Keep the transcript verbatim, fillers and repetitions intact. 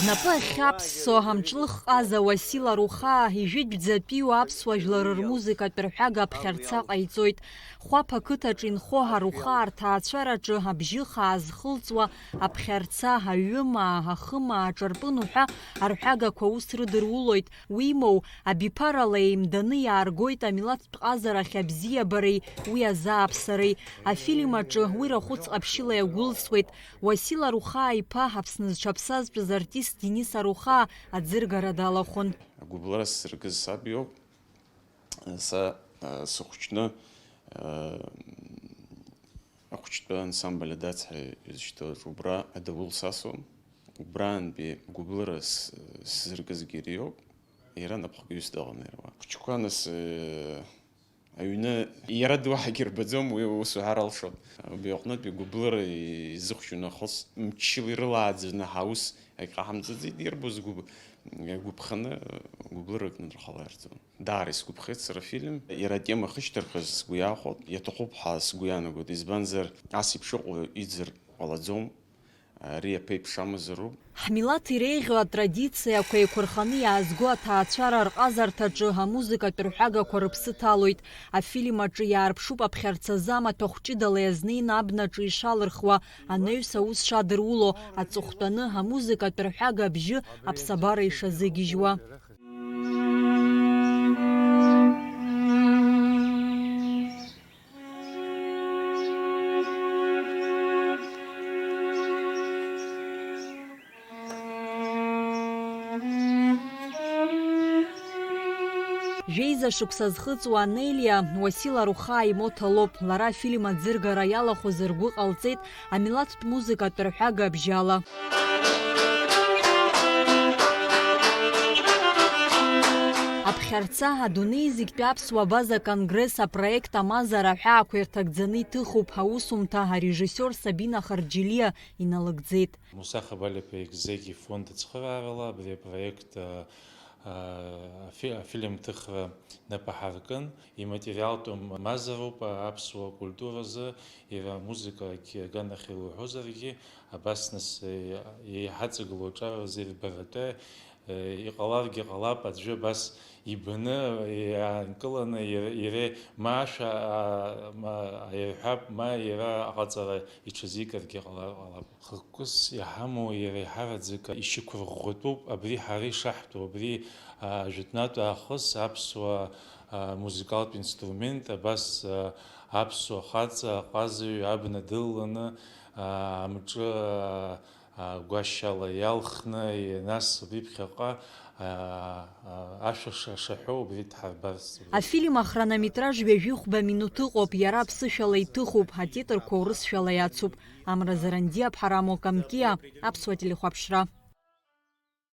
Напы ахьхьаԥссо амҿлыхҟаза Уасил Арухаа ижәытәӡатәиу аԥсуа жәлар рмузыкатә рҳәага аԥхьарца ҟаиҵоит. Хәаԥ ақыҭаҿ инхо Арухаа рҭаацәараҿы абжьы хаа зхылҵуа аԥхьарца, аҩымаа, ахымаа, аҿарпын уҳәа арҳәагақәа ус рыдырулоит. Уимоу, абиԥарала еимданы иааргоит амилаҭтә ҟазарахь абзиабареи уи азааԥсареи. Афильм аҿы уи рахәыц ҟаԥшьыла иагәылсуеит. Уасил Арухаа-иԥа Аԥсны зҽаԥсазтәыз артист Денис Арухаа аӡыргара далахәын. Агәыблра сзыркыз саб иоуп. Са, а, сыхәҷны, а, ахәҷтәы ансамбль Адац ҳәа изышьҭоуп, убра адаул сасуан. Убраантәи агәыблра с-, сзыркызгьы иара иоуп. Иара напхгаҩыс дыҟан иара уа. Хәыҷқәа нас, э, аҩны иара дуаҳагьы рбаӡом, уи ус уҳәар алшон. Убри аҟнытә игәыблыра изыхәшьу нахыс мчыла ирылааӡаны ҳаус егьҟаҳамҵаӡеит, ирбоз гәыб-, гәыԥханы гәыблырак надырхаларҵон. Даара исгәаԥхеит сара афильм. Иара атема ахьышьҭархыз сгәы иахәоит, иаҭахуп ҳәа сгәы иаанагоит, избанзар ас еиԥш ыҟоу иӡыр ҟалаӡом. Ари аԥеиԥш амазароуп. Ҳмилаҭ иреиӷьу атрадициақәа еиқәырханы иаазго аҭаацәара рҟазарҭаҿы амузыкатә рҳәагақәа рыԥсы ҭалоит. Афильм аҿы иаарԥшуп аԥхьарца зама ҭахәҷыдала иазнеины абнаҿы ишалырхуа, анаҩс аус шадыруло, аҵыхәтәаны амузыкатә рҳәага абжьы аԥсабара ишазыгьежьуа. Жәеиза шықәса зхыҵуа Анелиа Уасил Арухаа имоҭа лоуп. Лара афильм аӡыргара иалахәыз ргәы ҟалҵеит амилаҭтә музыкатә рҳәага абжьала. Аԥхьарца, адунеи зегьтәи аԥсуа абаза конгресс апроект амазара аҳәаақәа ирҭагӡаны иҭыхуп, аусумҭа арежиссиор Сабина Харџьелиа иналыгӡеит. Муса Хабалиаԥа Егзегь ифонд ацхыраарала абри апроект, а, а, афи-, афильм ҭыхра нап аҳаркын. Иматериалтә мазароуп аԥсуа культуразы, иара амузыкагьы аганахьала уҳәозаргьы, абас нас, е-, еиҳаҵагылоу аҿар рзы ирбаратәы, е, иҟаларгьы ҟалап, аӡәы абас ибаны, е, иаанкыланы, иара, иара ма ашәа, а, ма, аирҳәап, ма иара аҟаҵара иҽазикыргьы ҟалар ҟалап. Хықәкыс иҳамоу иара еиҳараӡак ишьақәырӷәӷәатәуп, абри ҳара ишаҳтәу, абри, а, жәытәнатә аахыс аԥсуа, а, музыкалтә инструмент, абас, а, аԥсуа хаҵа, аҟазаҩ абна дылаланы, а, амҿы, а, а, гәашьала иалхны, нас убри ԥхьаҟа, а, а, ашәа ша-, шаҳәо убри дҳарбарц. Афильм ахронометраж ҩажәи хәба минуҭ ыҟоуп, иара аԥсышәала иҭыхуп, атитрқәа урысшәала иацуп. Амра Зарандиа, Ԥҳарамуа Камкиа, Аԥсуа телехәаԥшра.